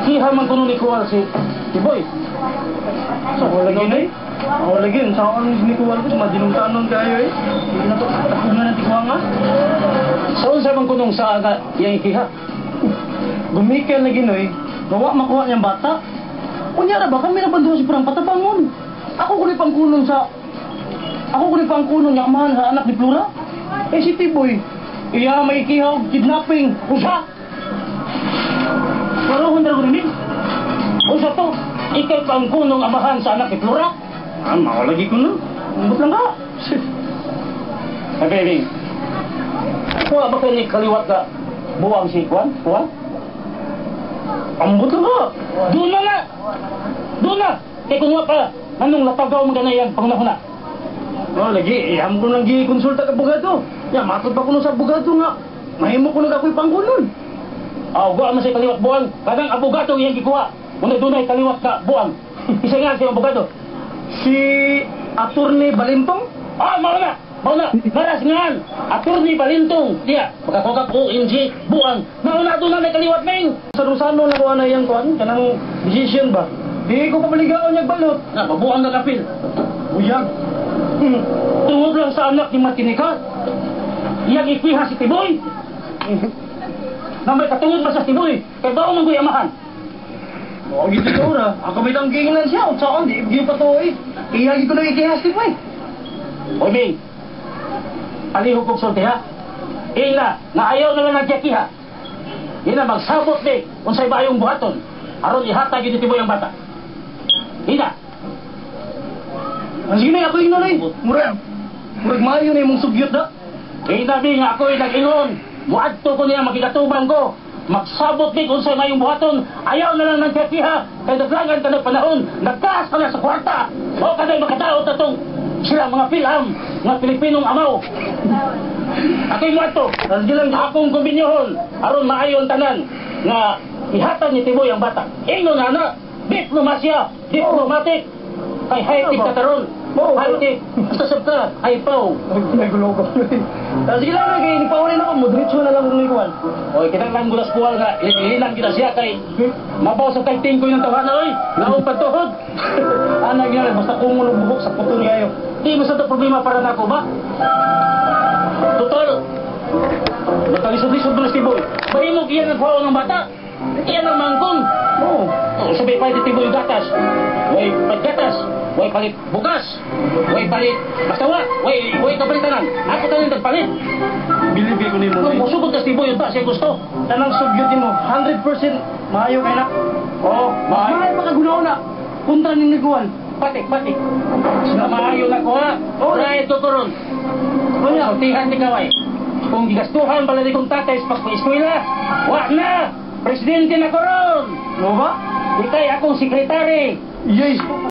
Ikiha man kuno ni Kuwal si Tiboy. So, wala lagi eh. Ako lagi, saan ni Kuwal ko, madinumtanon kayo eh. Hindi na to, takungan ng tigwanga. Sa unsa man kunong sa aga iyang ikiha? Gumikel na ginoy, gawa makuha niyang bata. Unya ra ba kami nabanduhan si Prang patabangon. Ako kuno pangkunon nga amahan sa anak ni Flora. Eh si Tiboy, iya may ikiha og kidnapping. Unsa? Pero hundra ko rin. Unsa to? Ikay pangkunong amahan sa anak ni Flora? Ah, mao lagi ko no. Ambot lang ka. Ay, baby. Kuha ba kayo ni kaliwat ka buwang si Kwan? Kuha? Ambot lang ka. Doon na nga! Doon na! Kaya kung nga pa, anong latagaw mga ganayang pangunahuna? Oh, lagi, iyam ko nang gikonsulta ka abogado. Ya, matod pa ko sa abogado nga. Mahimo ko nag ako'y pangkunon. Ah, guwa man sa kaliwat buwang. Kanang abogado iyang gikuha. Una dunay kaliwat ka buwang. Isa nga siya abogado. Si Attorney Balintong? Ah, mao na! Mao na! Maras ngan! Attorney Balintong! Diya, makakuha ka ONG, buwang. Mao na doon na may kaliwat, Ming! Sano-sano na ko na iyang kuan, kanang decision ba? Di ko pabaligaon niya balot. Na, mabuang na kapil. Uyag. Tungod lang sa anak ni Matinika. Iyang ikiha si Tiboy. Na may katungod ba sa Tiboy? Kay bao man ko'y amahan. Oo, gito ko ra. Ako may tanggingan siya. Unsaon, di gyud pa to eh. Iya gid ko nang ikihas di ba eh. Oy, Ming. Palihog kong sulti ha. Ina, nga ayaw na lang nagyakiha. Ina, magsabot ni unsay bayong buhaton. Aron ihatag yun ni Tiboy ang bata. Ina, Ah, sige na, ako ingnon eh. Murag, murag maayo na imong sugyot da. Ina, Ming, ako'y nag-ingon. Muadto ko niya, magikatubang ko. Magsabot ni unsay mayong buhaton. Ayaw na lang nagyakiha. Kay naglangan ka ng panahon. Nagtaas ka na sa kwarta. O ka na makadaot na tong sila mga pilam, mga Pilipinong amaw. Ako'y muadto. Ah, sige lang. Akong kumbinyohon aron maayon tanan nga ihatag ni Tiboy ang bata. Ingon na na, diplomasya, diplomatic. Kay high-tech ka karon. Oo. High-tech. Basta sab ka, high pow. Ay, gulo ko. Ah, sige lang, kay nipaulin ako. Mudritso na lang kung ikuan. Oy, kinahanglan gulas buwal nga ilang kita siya kay mabaw sa kay tingkoy ng tawana oy. Laong pagtuhod. Ana gyud, basta kung buhok sa puton kayo. Di mo sa to problema para nako ba? Total. Nakalisod-lisod mo na si Tiboy. Mahimog iyan ang kuhaon ng bata. Iyan ang mangkon. Oo. Oh, sabi pa Tiboy gatas. Way paggatas. Way palit bugas. Way palit basta wa. Way kapalitanan. Ako tanan tagpalit. Bilib ko nimo. Kung musugod ka si Tiboy unta siya gusto. Tanang sugyot nimo, 100% maayo kay na. Oh, Maayo maayo. pa kagunaw na. Kontra ni Niguan. Patik, patik. Na maayo na ko ha. Oh. Right ko karon. Unya, Sultihan ti kaway. Kung gigastuhan pala ni kong tatay sa pag-eskwela, wa na! Presidente na karon! mo ba? Ikay akong sekretary. Yes.